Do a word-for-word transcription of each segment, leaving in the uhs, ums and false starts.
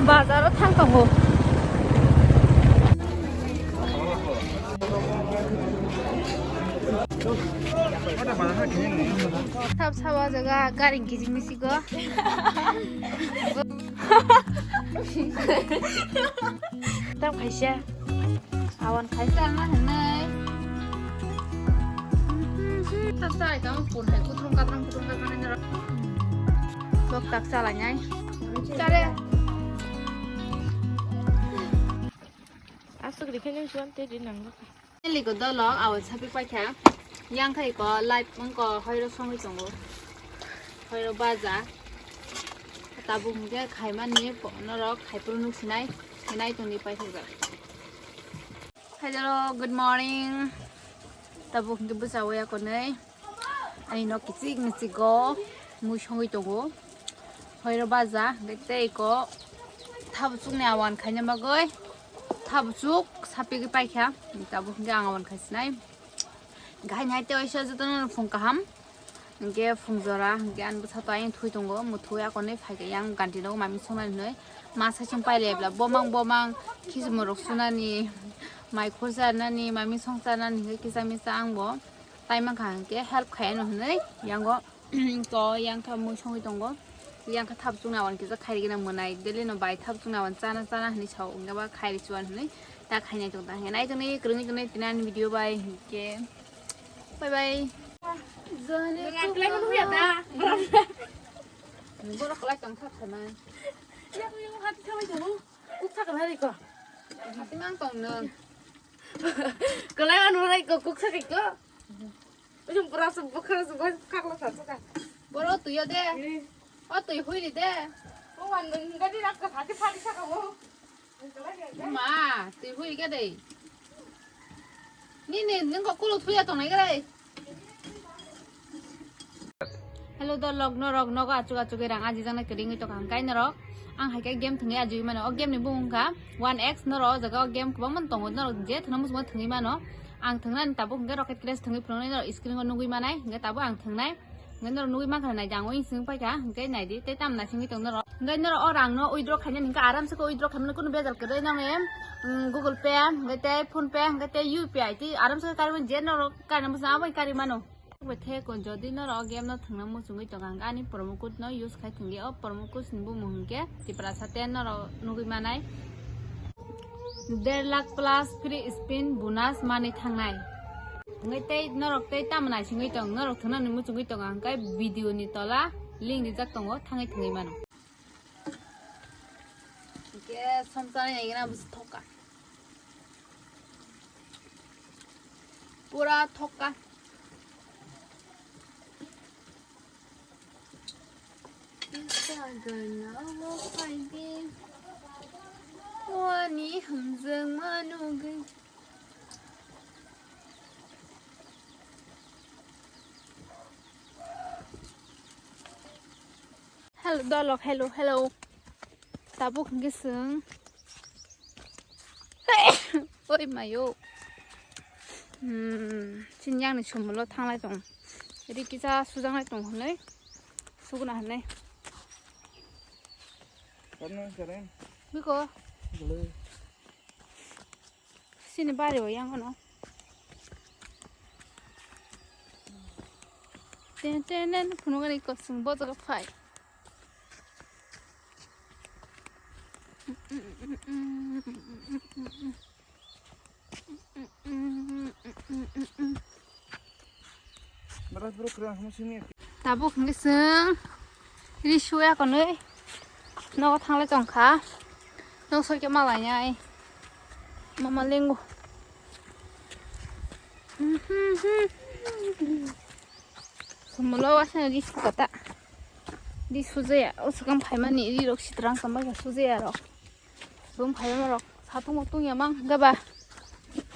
Bazar o thang tongo. Thap sawa jaga garing kijing misigo. Tam khaisa. Awan khaisa na hinai. Thap sai tamo pun hai kutrung katrang kutrung katrang nai naro. Bok tak salai nai. Chare. Asuk rikhe nang suan te ri nang. Liko dolok awan sapi paikha. Yang khai ko live mangko hoiro songwi tongo. Hoiro baja. Tabuk hwnkhe khaimani norok khaipuru nuk sinai. Nai tongni paithakjak. Hello, good morning. Tabuk hwnkhe bwsa waya konwi. Ani nok kichik michik go mui songwi tongo. Hoiro baja, hwnkhe tei ko thabuchukni awan khaina bagwi thabuchuk sapigwi paikha. Tabuk hwnkhe ang awan khaisinai. Gai nai tei waisa jotono phung kaham. Hwnkhe phung jora, hwnkhe ani bwsa to ayang thui tongo, muthungwi akonwi phaikha yang ganti nogo mami songnani hinwi. Ma saichung pai lebla, bomang bomang, khichumorok sunani, mai khursa nani, mami songsa nani hwnkhe kisa misa angbo tai mankha hwnkhe help khai ano hinwi yango to yang kha mui songwi tongo. Yang kha thap chukna wan kisa khairigina mwnai, daily no bai thap chukna wan chana chana hinwi sao, hwnkhe ba khairi chuan hinwi ta khainai tong ta hwnkhe nai tongni kwrwngwi tongnai tini ani video bai hwnkhe bye bye. Jani borok kwlai tong thap khanai. Yak yak hati thamai tongo. Kuk sakha nari ko. Hati mang tong nang. Kwlai wan rai ko kuk sakha ko. Ujung pura se bukhara se bai kakla sa sa. Boro tuyo de. O tui hui ri de. O wan nung gadi rak ka hati phali sakha mo. Ma, twi hui ga dei. Nini nung kok kulo thuya tongnai grai. Hello dolok, norok nogo achuk achuk rang aji jang nai kwrwngwi tokha hwnkhe norok. Ang hai khe game thwngwi aji mano. O game ni bumung kha one X, norok o jaga o game kwbangma tongo, norok je thwngna muchungma thwngwi mano. Ang thwngnani tabuk hwnkhe Rocket Crash thwngwi phunuknai norok screen o nugwi manai, hwnkhe tabuk ang thwngnai. Hwnkhe norok nugwi mankha nai jang o insing paikha, hwnkhe naidi tei tamo naisingwi tong norok. Hwnkhe norok o rangno withdraw khainani hwnkhe aramse khe withdraw khaimano kunu bejal kwrwi nangni, mm, Google Pay, hwnkhe tei PhonePe, hwnkhe tei U P I tei aramse khe karimani je norok karina bwskango aboni kari mano. Bai the ko jodi norok o game no thwngna muchungwi tongkha hwnkhe ani promo code no use khai thwngdi. O promo code ni bumung hwnkhe Tiprasa ten norok nugwi manai. Der lakh plus free spin bonus manwi thangnai. Hwnkhe tei norok tei tamo naisingwi tong, norok thwngnani muchungwi tongo, hwnkhe video ni tola link rijak tongo, thangwi thwngwi mano. Hwnkhe somsani naigwna bwswk thokka. Pura thokka. Instagram-o phaidi. Wani hamjwkma nugwi. Hello, dolok, hello, hello. Tabuk hwnkhe chwng. Oi mayo. Hmm, chini yang ni sumulo thanglai tong. Ri kisa sujaknai tong hwnwi. Suguna hwnwi. Karna karen. Biko. Gule. Sini bari o yang ano. Ten ten ten phunukani kosong bo jaga phai. Tabuk hwnkhe chwng ri suya konwi nogo thanglai tongkha. Nok soikhe malainai mama lengo. Sumulo wasana ri sukata. Ri sujaya o swkang phaimani rirok sitrang tongbaikha sujaya rok. Sum phaima rok satung tungya mang gaba.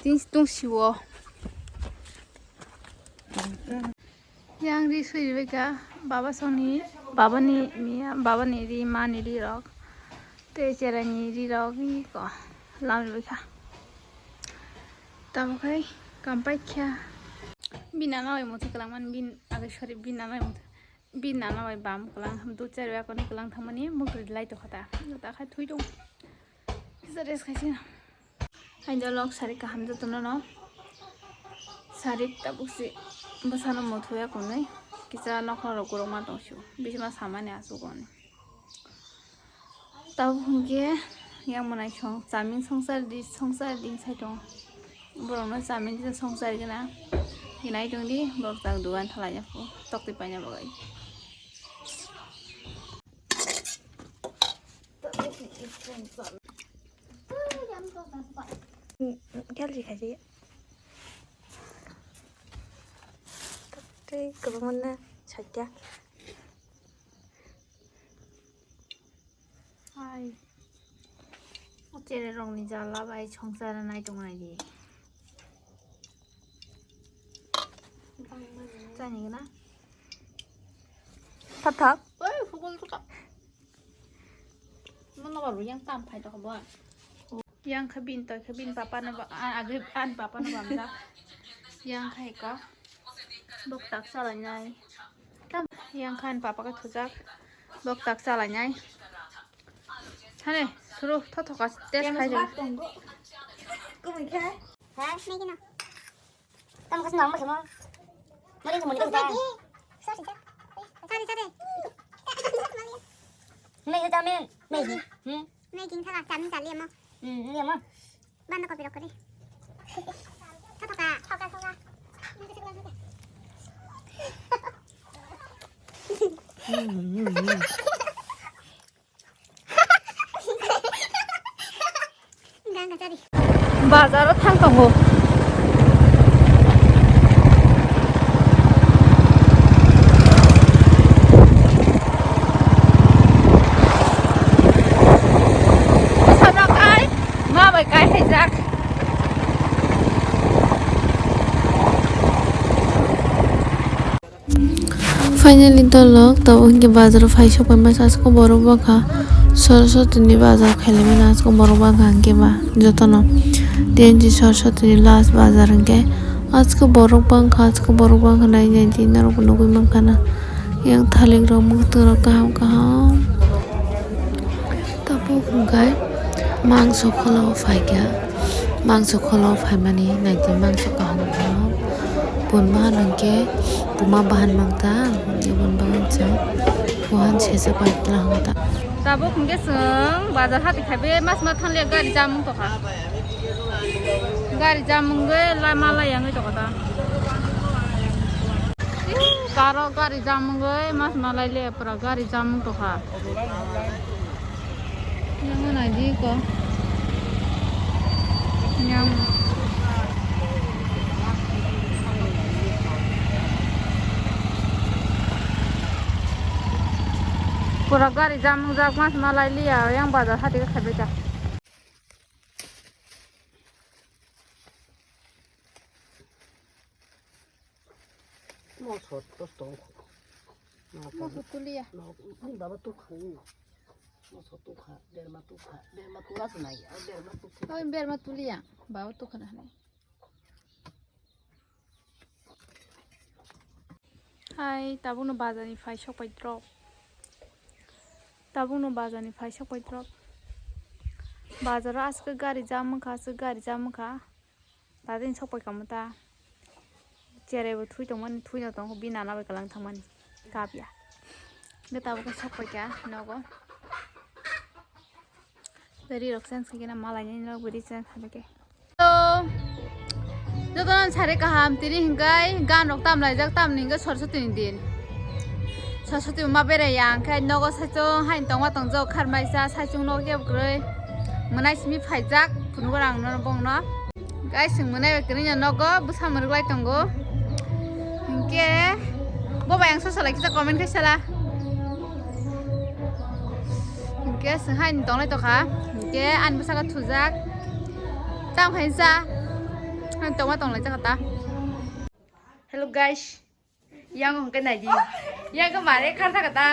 Tin tung siwo. Yang ri sui ribika baba songni babani miya babani ri mani ri rok. Tei cherani ri rok iko lam ribika. Tamo khai kampai kha. Bini nana bai muthai kwlangmani bini age sorry bini nana bai muthai. Bini nana bai bam kwlang ham dut chari bai kwlang thangmani mukri lai tokha ta. Ta khai thui tong. Kisa rest khai sina. Hai do lok sari kaham jotono no. Sari tabuk si bwsano mothoya kunui. Kisa nokha rok gorok ma tong sio. Bisma samani asuk oni. Tabuk hwnkhe yang mwnai song chaming songsar di songsar di sai tong. Borokno chaming kisa songsar gana. Hinai tong di borok tak dugan thalai ya pho. Tok twi paina bagai. Khelsi khaisi. Tei kwbangma sakya. Hai. O chererokni jala bai songsar nai tongnai di. Chani gana. Thap thap. Oi, hukul tuka. Mano baru yang tam phai tokha bo. Yang kha bin toi kha bin papa no ba, a, agi an papa no bamjak. Yang kha iko. Bok tak salai nai. Tam yang kha an papa ka thujak. Bok tak salai nai. Hane, suru tho tho ka test khai jo. Kumui kha. Ha, nai kino. Tamo kasi nang mo. Mari ko mari ko. Sorry, sorry. Sorry, sorry. Nai ko tamen. Nai. Hmm. Nai king thala tamen tali mo. Hmm, ni mo. Banda kopi rokori. Thotoka. Thoka, thoka. Bazaro thang tongo. Bwsano kai, ma bai kai haijak. Finally, dolok tabuk hwnkhe bazaro phai sok pai masa, aswk borok bangkha. Soroswtini bazar khailai mano, aswk borok bangkha hwnkhe ba jotono. Tei Soroswtini last bazar hwnkhe aswk borok bangkha, aswk borok bangkha, nai nai di norok bo nugwi mankha na. Yang thalik rok, mwkhwtwng rok kaham kaham. Tabuk hwnkhe mangso kholo phaikha, mangso kholo phaimani naidi mangso kaham kaham. Bun bahan hwnkhe buma bahan mangta, bun bahan se buhan sesa pai tla hwnkhe ta. Tabuk hwnkhe chwng bazar hati khaibe mas ma thanle gari jam wng tokha. Gari jam wngwi lama laiya wngwi tokha ta. Karo gari jam wngwi mas ma laile pura gari jam wng tokha. Yang mana di ko? Yang pura gari jam wngjak mas ma lailiya yang bazar hati khe khaibai ta. Mo sot to tong kho. Mo sot tuliya. Ni baba tu kho. Mo sot tu kha, derma tu kha, derma tu la sunai, derma tu kha. Oi, derma tuliya. Baba tu kha na. Hai, tabukno bazarni phai sokpai drop. Tabukno bazarni phai sokpai drop. Bazaro aswk gari jam wngkha, aswk gari jam wngkha. Tadini sokpai kamo ta. Cherai bo thui tongmani, thui no tongo, bini nana bai kwlang thangmani. Kapya. Hwnkhe tabuk khe sokpai kha nogo. Ri rok change khaikhe na malai nai rok bo ri change khaikhe. Hello. Jotono sari kaham tini hinkai gan rok tam laijak tamni hinkai Saraswati ni din. Saraswati ma berai ya hinkai nogo saichung hain tongma tongjak kharmaisa saichung nogo kebo kwrwi. Mwnai simi phaijak phunukgo ang nono bongno. Guys, chwng mwnai bai kwrwino nogo bwsa mwrwk lai tongo. Hinkhe bo bai ang sosa lai kisa comment khai sala. Hinkhe chwng haino tonglai tongkha. Hinkhe ani bwsakhe thujak. Tamo khai cha. Ani tongma tonglai chakha ta. Hello guys. Yang hwnkhe naidi. Yang khe mare khar thaka ta.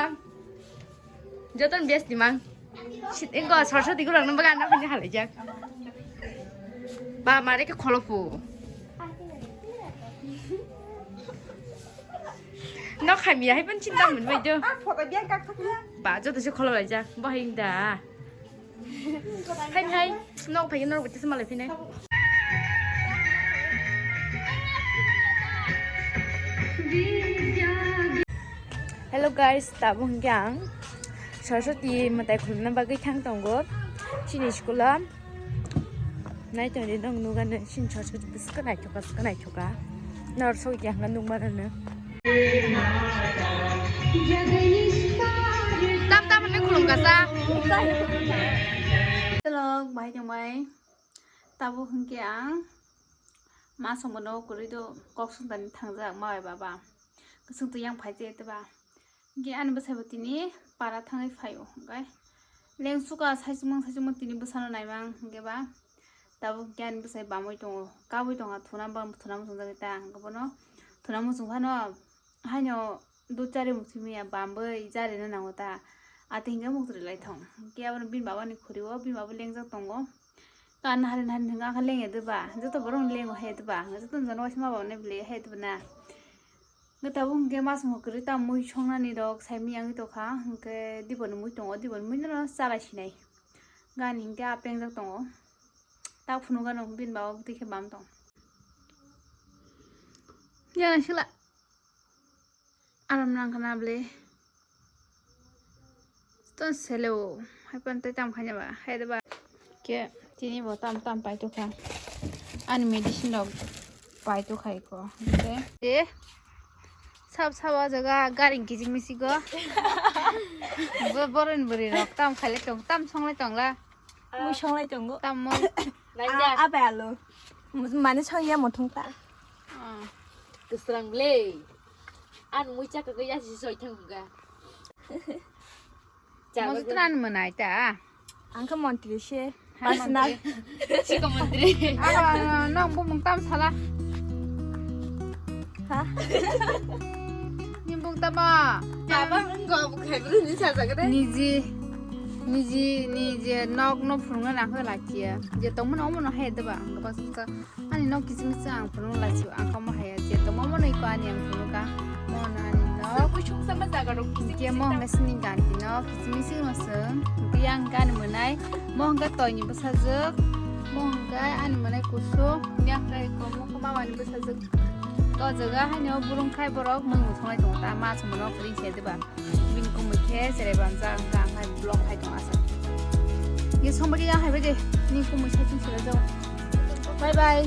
Joton best dimang. Sit engko sorsa digurang nang bagan nang hwnwi halaijak. Ba mare khe kholopo. Nok khaimiya hai phan chinta mun bai do. Ah, photo biang kak thak ya. Ba, joto se kholo laijak. Bo hai da. Hai hai. Nok phai nok bete se malai phinai. Hello guys, tabuk hwnkhe ang Saraswati mwtai khulumna bagwi thang tongo chini school o. Naitongdi, nwng nukgano chini Saraswati bwskang naithoka, bwskang naithoka. Nor sogwi hwnka nukmano. Tam tam hwnwi khulumkha sa. Hello, bahai tongbai. Tabuk hwnkhe ang ma songmano kwrwi do kok songdani thangjak ma bai baba. Kwchwng twi yang phai je teba. Hwnkhe ani bwsai bo tini para thangwi phaio, hwnkhe lengsuka saichumung saichumung tini bwsano naimang hwnkhe ba tabuk hwnkhe ani bwsai bamwi tongo, kabwi tongo, thuna bo thuna muchungjagwi ta, hwnkhe bono thuna muchung phano haino dud chari muchung manya bamwi jarina nango ta, atwi hwnkhe muktwi lai thong. Hwnkhe abono bini baba ni khuri o, bini baba lengjak tongo, kan harin harin hwnkhe akhe lengya de ba, joto borok no lengo hai de ba, joto no jana waisa ma baba nai bwlai hai de ba na. Hwnkhe tabuk hwnkhe mas mokri ta mui songnani rok sai miyang tongkha, hwnkhe diboni mui tongo, diboni mui no chalai sinai. Gani hwnkhe apeng jak tongo. Tak phunuk gano bini baba bwtwi khe bam tong. Yana sila. Aram nang khana bwle. Ton selo, hai pan tei tam khanya ba, hai da ba. Ke tini bo tam tam pai to kha. Ani medicine rok pai to khai ko. Te, te. Sab sab o jaga garing kijing misi go. Bo boron buri rok tam khai le tong, tam song le tong la. Mui songlai tongo. Tamo. Naida. A, a bai alo. Mane songya mothong ta. Ah. Kwsrang le. An mui chakagwi yasi soi thangga. Mosu tran mwnai ta. Ang khe montri se. Personal. Siko montri. Aro, aro, nang bumung tam sala. Ha? Ni bung tamo. Baba, nung go, bu khai bru ni sa jaga de. Niji, niji, niji, nok no phurungna nang khe lachiya. Je tongmani omo no hai de ba, ang ba sa. Ani nok kiching kiching ang phunuk lachiya, ang kamo haya. Je tongmani ko ani ang phunuk ka. Mo no ani nok. Kuchung sama jaga rok kiching kiching. Mo hwnga sini ganti nok kiching kiching no sung. Yang gan mwnai. Mo hwnga toini bwsajwk. Mo hwnga ani mwnai kusung. Yang kai ko mo ko mama ni bwsajwk. To jaga haino burung khai borok mung mung songlai tongo ta ma songmano kring se diba. Bini kumui khe cherai bamjak wngkha, ang khai vlog khai tongo asa. Ye songba khe yang hai bai de, ni kumui sai chwng sera jao. Bye bye.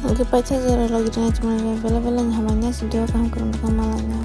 Oke, paisa jora logi tong, chuma bela bela ni hamai na video kaham kaham kaham malai na.